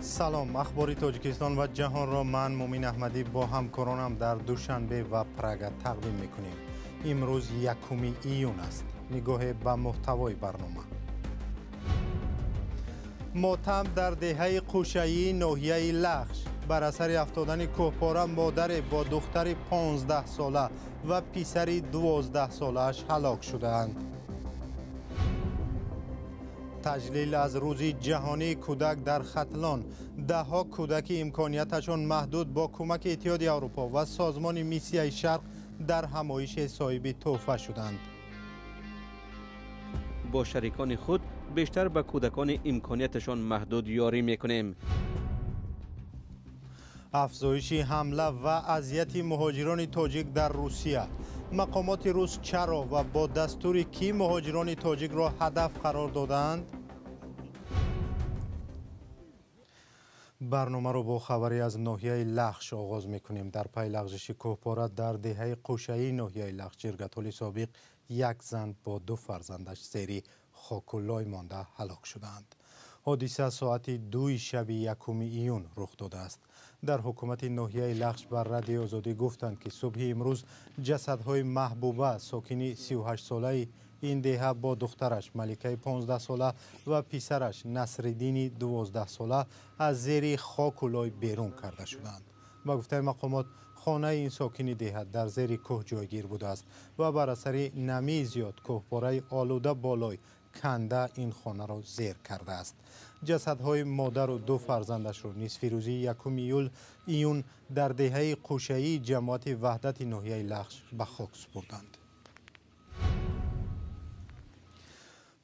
Салом, ахбори Тоҷикистон ва ҷаҳонро ман Мумин Аҳмадӣ бо ҳамкоронам дар Душанбе ва Прага тақдим мекунем. Имрӯз 1 июн аст. Нигоҳе ба муҳтавои барнома. Мотам дар деҳаи Қӯшаии ноҳияи Лахш. Бар асари афтодани кӯҳпора модаре бо духтари 15-сола ва писари 12-солааш ҳалок шудаанд. Таҷлил аз рӯзи ҷаҳонии кӯдак дар Хатлон. Даҳҳо кӯдаки имконияташон маҳдуд бо кӯмаки Иттиҳоди Аврупо ва созмони Миссияи Шарқ дар ҳамоиши соҳиби тӯҳфа шуданд. Бо шарикони худ бештар ба кӯдакони имконияташон маҳдуд ёрӣ мекунем. Афзоиши ҳамла ва азияти муҳоҷирони тоҷик дар Русия. Мақомоти рус чаро ва бо дастури кӣ муҳоҷирони тоҷикро ҳадаф қарор додаанд? Барномаро бо хабаре аз ноҳияи Лахш оғоз мекунем. Дар пай лағжиши кӯҳпора дар деҳаи Қӯшаии ноҳияи Лахш ҷиргатоли собиқ як зан бо ду фарзандаш зери хоку лой монда ҳалок шудаанд. Ҳодиса соати 2 шаби 1 июн рух додааст. Дар ҳукумати ноҳияи Лахш ба Радиои Озодӣ гуфтанд, ки субҳи имрӯз ҷасадҳои Маҳбуба, сокини 38-солаи ин деҳа, бо духтараш Маликаи 15-сола ва писараш Насриддини 12-сола аз зери хоку лой берун карда шуданд. Ба гуфтаи мақомот, хонаи ин сокини деҳа дар зери кӯҳ ҷойгир будааст ва бар асари намии зиёд кӯҳпораи олуда бо лой канда ин хонаро зер кардааст. Ҷасадҳои модару ду фарзандашро нисфи рӯзи 1 июн дар деҳаи Қӯшаии ҷамоати Ваҳдати ноҳияи Лахш ба хок супурданд.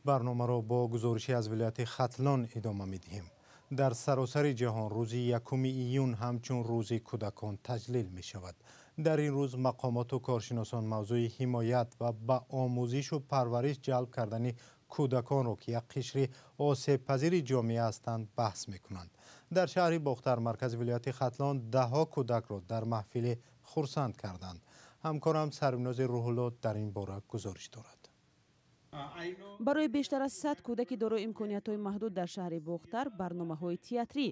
Барномаро бо гузоришӣ аз вилояти Хатлон идома медиҳем. Дар саросари ҷаҳон рӯзи 1 июн ҳамчун рӯзи кӯдакон таҷлил мешавад. Дар ин рӯз мақомоту коршиносон мавзӯи ҳимоят ва ба омӯзишу парвариш ҷалб кардани кӯдаконро, ки як қишри осебпазири ҷомеа ҳастанд, баҳс мекунанд. Дар шаҳри Бохтар, маркази вилояти Хатлон, даҳҳо кӯдакро дар маҳфиле хурсанд карданд. Ҳамкорам Сарвинози Рӯҳулло дар ин бора гузориш дорад. Барои бештар аз 100 кӯдаки дорои имкониятҳои маҳдуд дар шаҳри Бохтар барномаҳои театрӣ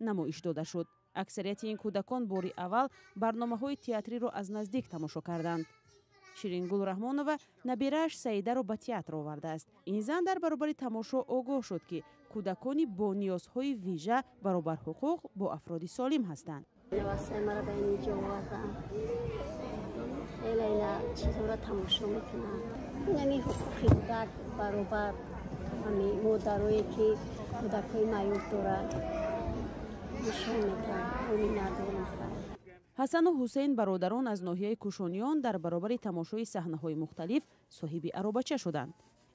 намоиш дода шуд. Аксарияти ин кӯдакон бори аввал барномаҳои театриро аз наздик тамошо карданд. Ширингул Раҳмонова набирааш Саидаро ба театр овардааст. Ин зан дар баробари тамошо огоҳ шуд, ки кӯдакони бо ниёзҳои вижа баробарҳуқуқ бо афроди солим ҳастанд. Хеле ина чизҳоро тамошо мекунанд. Инами ҳуқуқи кӯдак баробар ҳами модарое ки кӯдакҳои маъюб дорад нишон медиҳанд, ҳоми надоранд. Ҳасану Ҳусейн, бародарон аз ноҳияи Кушониён, дар баробари тамошои саҳнаҳои мухталиф соҳиби аробача шуданд.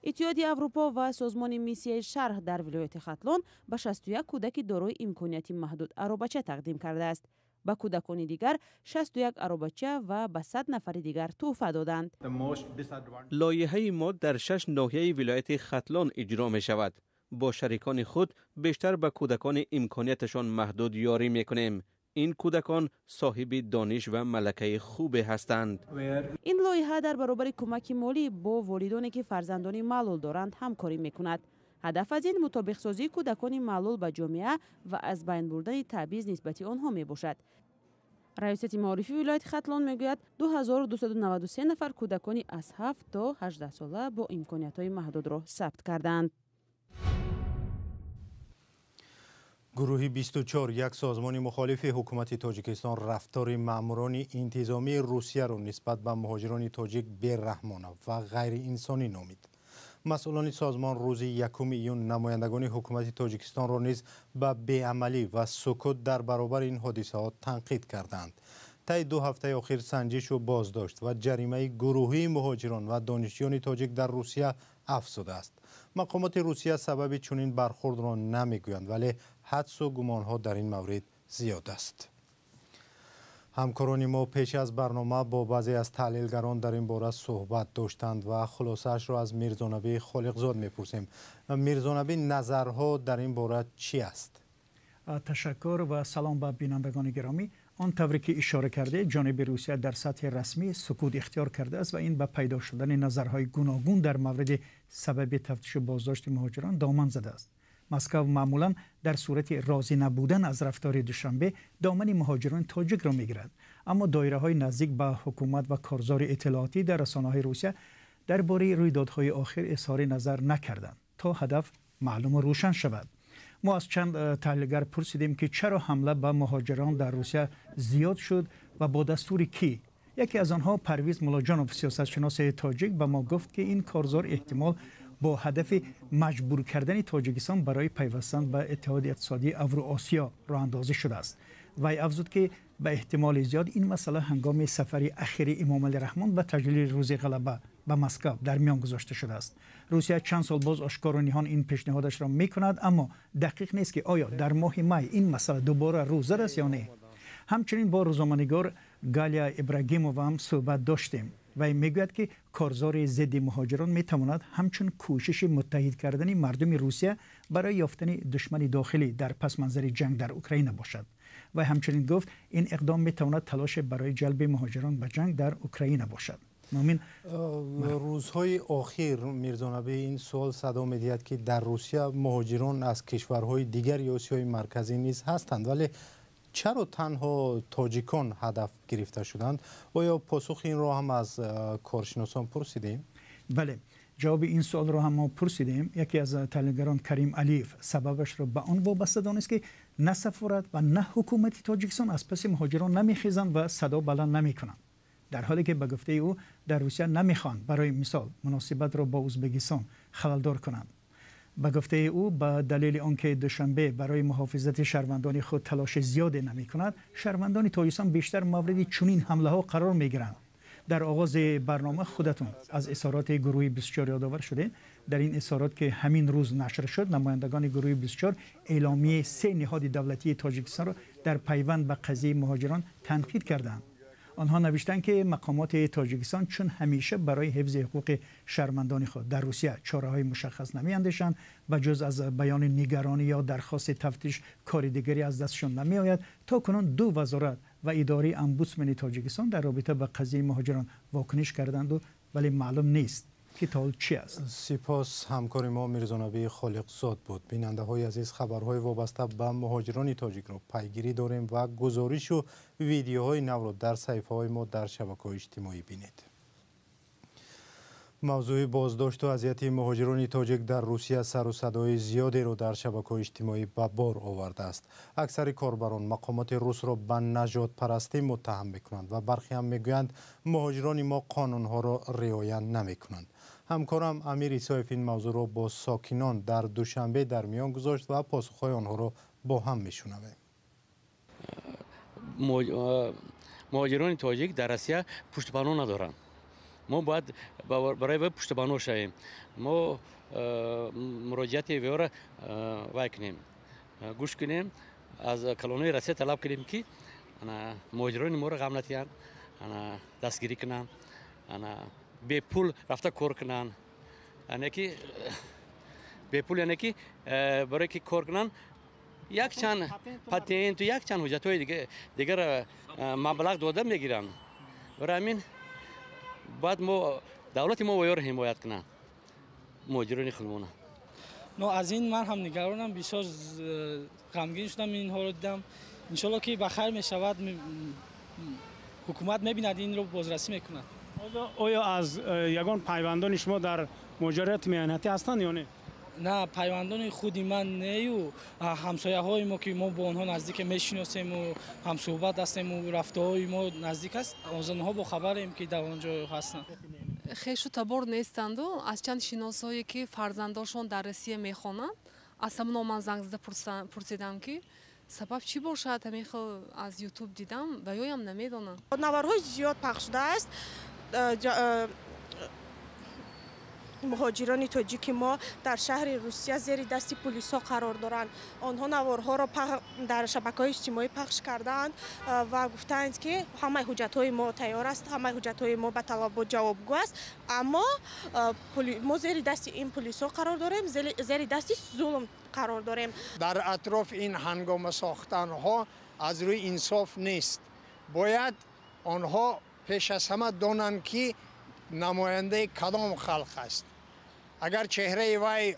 Иттиҳоди Аврупо ва созмони Миссияи Шарқ дар вилояти Хатлон ба 61 кӯдаки дорои имконияти маҳдуд аробача тақдим кардааст. Ба кӯдакони дигар 61 аробача ва ба 100 нафари дигар тӯҳфа доданд. Лоиҳаи мо дар 6 ноҳияи вилояти Хатлон иҷро мешавад. Бо шарикони худ бештар ба кӯдакони имконияташон маҳдуд ёрӣ мекунем. Ин кӯдакон соҳиби дониш ва малакаи хубе ҳастанд. Ин лоиҳа дар баробари кӯмаки молӣ бо волидоне ки фарзандони маълул доранд ҳамкорӣ мекунад. Ҳадаф аз ин мутобиқсозии кӯдакони маълул ба ҷомеа ва аз байн бурдани таъбиз нисбати онҳо мебошад. Раёсати маорифи вилояти Хатлон мегӯяд, 2293 нафар кӯдакони аз 7 то 18 сола бо имкониятҳои маҳдудро сабт кардаанд. Гурӯҳи 24, як созмони мухолифи ҳукумати Тоҷикистон, рафтори маъмурони интизомии Русияро нисбат ба муҳоҷирони тоҷик бераҳмона ва ғайриинсонӣ номид. Масъулони созмон рӯзи 1 июн намояндагони ҳукумати Тоҷикистонро низ ба беамалӣ ва сукут дар баробари ин ҳодисаҳо танқид карданд. Таи 2 ҳафтаи охир санҷишу боздошт ва ҷаримаи гурӯҳии муҳоҷирон ва донишҷӯёни тоҷик дар Русия афзудааст. Мақомоти Русия сабаби чунин бархурдро намегӯянд, вале ҳадсу гумонҳо дар ин маврид зиёд аст. Ҳамкорони мо пеш аз барнома бо баъзе аз таҳлилгарон дар ин бора суҳбат доштанд ва хулосаашро аз Мирзонабӣ Холиқзод мепурсем. Мирзонабӣ, назарҳо дар ин бора чӣ аст? Ташаккур ва салом ба бинандагони гиромӣ. Он тавре ки ишора карда, ҷониби Русия дар сатҳи расмӣ сукут ихтиёр кардааст ва ин ба пайдо шудани назарҳои гуногун дар мавриди сабаби тафтишу боздошти муҳоҷирон доман задааст. Москва маъмулан дар сурати розӣ набудан аз рафтори Душанбе домани муҳоҷирони тоҷикро мегирад. Аммо доираҳои наздик ба ҳукумат ва корзори иттилоотӣ дар расонаҳои Русия дар бораи рӯйдодҳои охир изҳори назар накарданд, то ҳадаф маълуму рӯшан шавад. Мо аз чанд таҳлилгар пурсидем, ки чаро ҳамла ба муҳоҷирон дар Русия зиёд шуд ва бо дастури кӣ. Яке аз онҳо, Парвиз Муллоҷонов, сиёсатшиноси тоҷик, ба мо гуфт, ки ин корзор эҳтимол бо ҳадафи маҷбур кардани Тоҷикистон барои пайвастан ба Иттиҳоди иқтисодии Авруосиё роҳандозӣ шудааст. Вай афзуд, ки ба эҳтимоли зиёд ин масъала ҳангоми сафари ахири Эмомалӣ Раҳмон ба таҷлили Рӯзи Ғалаба ба Москва дар миён гузошта шудааст. Русия чанд сол боз ошкору ниҳон ин пешниҳодашро мекунад, аммо дақиқ нест, ки оё дар моҳи май ин масъала дубора рӯ зад аст ё не. Ҳамчунин бо рӯзноманигор Галия Ибрагимова ҳам суҳбат доштем. Вай мегӯяд, ки корзори зидди муҳоҷирон метавонад ҳамчун кӯшиши муттаҳид кардани мардуми Русия барои ёфтани душмани дохилӣ дар пасманзари ҷанг дар Украина бошад. Вай ҳамчунин гуфт, ин иқдом метавонад талоше барои ҷалби муҳоҷирон ба ҷанг дар Украина бошад. Мумин. Рӯзҳои охир, Мирзонабӣ, ин суол садо медиҳад, ки дар Русия муҳоҷирон аз кишварҳои дигари Осиёи Марказӣ низ ҳастанд, вале чаро танҳо тоҷикон ҳадаф гирифта шуданд? Оё посухи инро ҳам аз коршиносон пурсидем? Бале, ҷавоби ин суолро ҳам мо пурсидем. Яке аз таҳлилгарон, Карим Алиев, сабабашро ба он вобаста донист, ки на сафорат ва на ҳукумати Тоҷикистон аз паси муҳоҷирон намехезанд ва садо баланд намекунанд, дар ҳоле ки, ба гуфтаи ӯ, дар Русия намехоҳанд, барои мисол, муносибатро бо Ӯзбекистон халалдор кунанд. Ба гуфтаи ӯ, ба далели он ки Душанбе барои муҳофизати шаҳрвандони худ талоши зиёде намекунад, шаҳрвандони Тоҷикистон бештар мавриди чунин ҳамлаҳо қарор мегиранд. Дар оғози барнома худатон аз изҳороти гурӯҳи 24 ёдовар шудед. Дар ин изҳорот, ки ҳамин рӯз нашр шуд, намояндагони гурӯҳи 24 эъломияи се ниҳоди давлатии Тоҷикистонро дар пайванд ба қазияи муҳоҷирон танқид карданд. Онҳо навиштанд, ки мақомоти Тоҷикистон чун ҳамеша барои ҳифзи ҳуқуқи шаҳрвандони худ дар Русия чораҳои мушаххас намеандешанд ва ҷуз аз баёни нигаронӣ ё дархости тафтиш кори дигаре аз дастшон намеояд. То кунун ду вазорат ва идораи омбудсмани Тоҷикистон дар робита ба қазияи муҳоҷирон вокуниш карданду, вале маълум нест, ки то ҳол чӣ аст. Сипос. Ҳамкори мо Мирзонабии Холиқзод буд. Бинандаҳои азиз, хабарҳои вобаста ба муҳоҷирони тоҷикро пайгирӣ дорем ва гузоришу видеоҳои навро дар саҳифаҳои мо дар шабакаҳои иҷтимоӣ бинед. Мавзӯи боздошту азияти муҳоҷирони тоҷик дар Русия сару садои зиёдеро дар шабакаҳои иҷтимоӣ ба бор овардааст. Аксари корбарон мақомоти русро ба нажодпарастӣ муттаҳам мекунанд ва бархе ҳам мегӯянд, муҳоҷирони мо қонунҳоро риоя намекунанд. Ҳамкорам Амир Исоев ин мавзӯъро бо сокинон дар Душанбе дар миён гузошт ва посухҳои онҳоро бо ҳам мешунавем. Муҳоҷирони тоҷик дар Россия пуштупаноҳ надоранд. Мо бояд барои вай пуштупаноҳ шавем. Мо муроҷиати вайро вай кунем, гӯш кунем, аз калонои Россия талаб кунем, ки муҳоҷирони моро ғам натиҳанд, дастгирӣ кунанд, бепул рафта кор кунанд, яъне ки бепул, яъне ки барое ки кор кунанд, якчанд патенту якчанд ҳуҷҷатҳои дигар маблағ дода мегиранд. Барои ҳамин бояд мо давлати мо воёро ҳимоят кунанд, муҳоҷирони худмона. Но аз ин ман ҳам нигаронам, бисёр ғамгин шудам, инҳоро дидам. Иншолло, ки ба хайр мешавад, ҳукумат мебинад, инро бозрасӣ мекунад. Оё аз ягон пайвандони шумо дар муҳоҷирати меҳнатӣ ҳастанд ё не? На, пайвандони худи ман нею, ҳамсояҳои мо, ки мо бо онҳо наздик мешиносему ҳамсӯҳбат ҳастему рафтаҳои мо наздик аст, аз онҳо бохабарем, ки дар он ҷо ҳастанд. Хешу табор нестанду аз чанд шиносое, ки фарзандошон дар Россия мехонанд, аз ҳамоно ман занг зада пурсидам, ки сабаб чӣ бошад. Ҳамин хел аз Ютуб дидам ва ёям намедонам. Наворҳои зиёд пахш шудааст. Муҳоҷирони тоҷики мо дар шаҳри Русия зери дасти пулисҳо қарор доранд. Онҳо наворҳоро дар шабакаҳои иҷтимоӣ пахш кардаанд ва гуфтаанд, ки ҳамаи ҳуҷҷатҳои мо тайёр аст, ҳамаи ҳуҷҷатҳои мо ба талабот ҷавобгӯ аст, аммо мо зери дасти ин пулисҳо қарор дорем, зери дасти зулм қарор дорем. Дар атроф ин ҳангома сохтанҳо аз рӯи инсоф нест. Бояд онҳо пеш аз ҳама донанд, ки намояндаи кадом халқ аст. Агар чеҳраи вай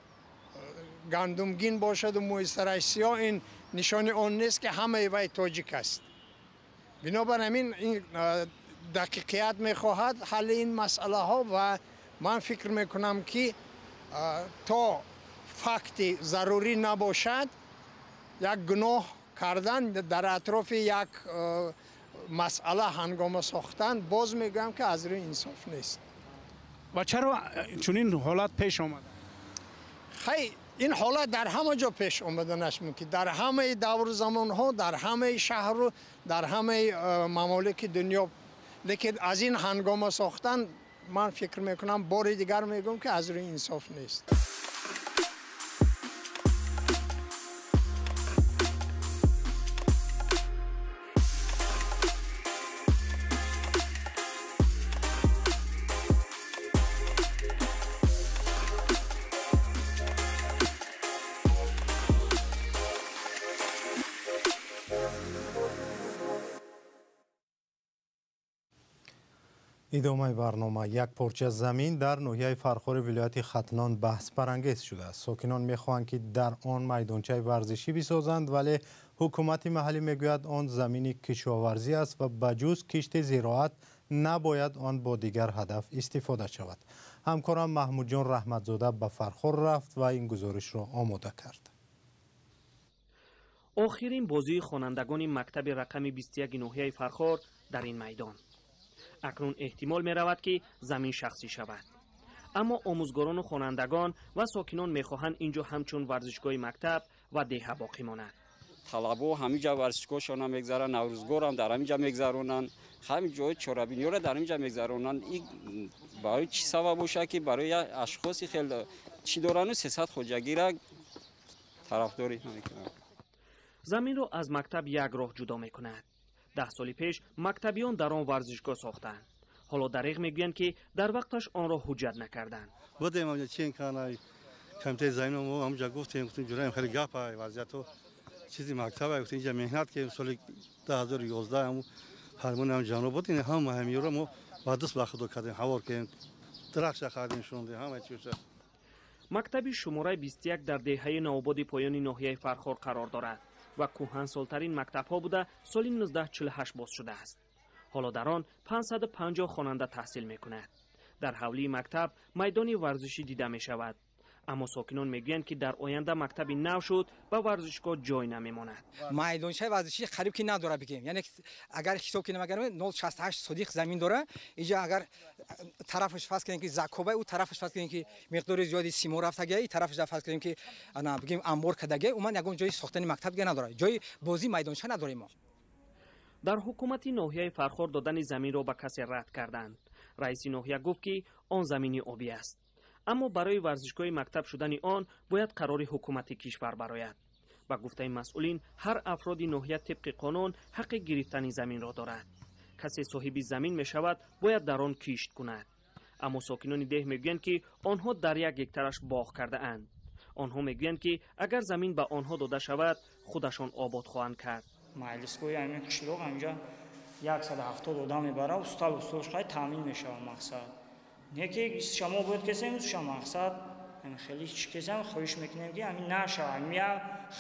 гандумгин бошад ва мӯи сараш сиёҳ, ин нишони он нест ки ҳамаи вай тоҷик аст. Бинобар ҳамин ин дақиқият мехоҳад ҳалли ин масъалаҳо ва ман фикр мекунам ки то факти зарурӣ набошад, як гуноҳ кардан дар атрофи як масъала ҳангома сохтан, боз мегӯям ки аз рӯи инсоф нест. Ва чаро чунин ҳолат пеш омад? Хай, ин ҳолат дар ҳама ҷо пеш омаданаш мумкин, дар ҳамаи давру замонҳо, дар ҳамаи шаҳру дар ҳамаи мамолики дунё. Лекин аз ин ҳангома сохтан ман фикр мекунам, бори дигар мегӯям ки аз рӯи инсоф нест. Идомаи барнома. Як порча замин дар ноҳияи Фархори вилояти Хатлон баҳсбарангез шудааст. Сокинон мехоҳанд, ки дар он майдончаи варзишӣ бисозанд, вале ҳукумати маҳаллӣ мегӯяд, он замини кишоварзӣ аст ва ба ҷуз кишти зироат набояд он бо дигар ҳадаф истифода шавад. Ҳамкорам Маҳмудҷон Раҳматзода ба Фархор рафт ва ин гузоришро омода кард. Охирин бозии хонандагони мактаби рақами 21 ноҳияи Фархор дар ин майдон. Акнун эҳтимол меравад, ки замин шахсӣ шавад. Аммо омӯзгорону хонандагон ва сокинон мехоҳанд инҷо ҳамчун варзишгоҳи мактаб ва деҳа боқӣ монад. Талабо ҳаминҷа варзишгоҳшона мегзаранд, наврӯзгорам дар ҳаминҷа мегзаронанд, ҳамин ҷои чорабиниёро дар ҳаминҷа мегзаронанд. Ин барои чӣ сабаб бошад, ки барои ашхоси хеле чӣ дорану 300 хоҷагира тарафдорӣ мекунанд. Заминро аз мактаб як роҳ ҷудо мекунад. 10 соли пеш мактабиён дар он варзишгоҳ сохтанд. Ҳоло дариғ мегӯянд, ки дар вақташ онро ҳуҷҷат накарданд. Будем ҳамҷа чен кана комитаи замин мо ҳамҷа гуфтем, гуфтем ҷураем хеле гап ай вазъияту чизи мактаб ай, гуфтем инҷа меҳнат кардем соли 2011 ҳамун фармони ҳам ҷаноб буд, ин ҳама ҳамиёро мо ба даст ба худо кардем, ҳавор кардем, дарахтша хардем, шундем, ҳама чизша. Мактаби шумораи 21 дар деҳаи Навободи поёни ноҳияи Фархор қарор дорад ва кӯҳансолтарин мактабҳо буда соли 1948 боз шудааст. Ҳоло дар он 550 хонанда таҳсил мекунад. Дар ҳавлии мактаб майдони варзишӣ дида мешавад. Аммо сокинон мегӯянд, ки дар оянда мактаби нав шуд ба варзишгоҳ ҷой намемонад. Майдончаи варзишӣ қариб ки надора бигем. Яъне агар ҳисоб кунем, агар 0.68 содиқ замин дора, инҷа агар тарафаш фарз кунем ки закоба, ӯ тарафаш фарз кунем ки миқдори зиёди симо рафтагия, и тарафаш фарз кунем ки ана бигем амбор кардагия, умуман ягон ҷои сохтани мактаб дига надора. Ҷои бозӣ майдонча надорем мо. Дар ҳукумати ноҳияи Фархор додани заминро ба касе рад карданд. Раиси ноҳия гуфт, ки он замини обӣ аст. Аммо барои варзишгоҳи мактаб шудани он бояд қарори ҳукумати кишвар барояд. Ба гуфтаи масъулин, ҳар афроди ноҳия тибқи қонун ҳаққи гирифтани заминро дорад. Касе соҳиби замин мешавад, бояд дар он кишт кунад. Аммо сокинони деҳ мегӯянд, ки онҳо дар як гектараш боғ кардаанд. Онҳо мегӯянд, ки агар замин ба онҳо дода шавад, худашон обод хоҳанд кард. Маҷлисгоҳи ҳамин қишлоқ ҳаминҷа 170 одам мебарад, устал устолш хай таъмин мешавад мақсад. Не ки шумо бояд кесем, ша мақсад хеле чӣ кесем, хоҳиш мекунем ки ҳамин нашавад, ҳамин я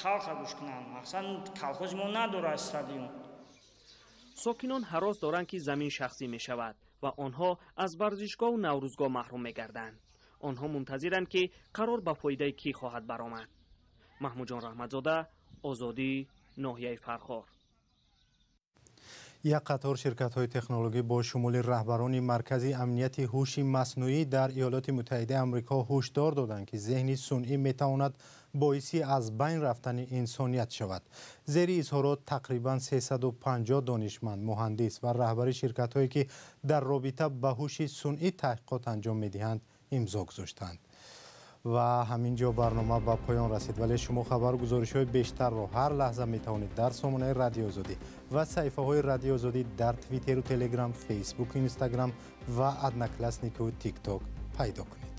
халқа гӯш кунанд. Мақсад колхози мо надорад стадион. Сокинон ҳарос доранд, ки замин шахсӣ мешавад ва онҳо аз варзишгоҳу наврӯзгоҳ маҳрум мегарданд. Онҳо мунтазиранд, ки қарор ба фоидаи кӣ хоҳад баромад. Маҳмудҷон Раҳматзода, Озодӣ, ноҳияи Фархор. Як қатор ширкатҳои технологӣ бо шумули раҳбарони маркази амнияти ҳуши маснуӣ дар Иёлоти Муттаҳидаи Амрико ҳушдор доданд, ки зеҳни сунъӣ метавонад боиси аз байн рафтани инсоният шавад. Зери изҳорот тақрибан 350 донишманд, муҳандис ва раҳбари ширкатҳое, ки дар робита ба ҳуши сунъӣ таҳқиқот анҷом медиҳанд, имзо гузоштанд. Ва ҳамин ҷо барнома ба поён расид, вале шумо хабаргузоришҳои бештарро ҳар лаҳза метавонед дар сомонаи Радиои Озодӣ ва саҳифаҳои Радиои Озодӣ дар Твиттеру Телеграм, Фейсбуку Инстаграм ва Однокласснику Тикток пайдо кунед.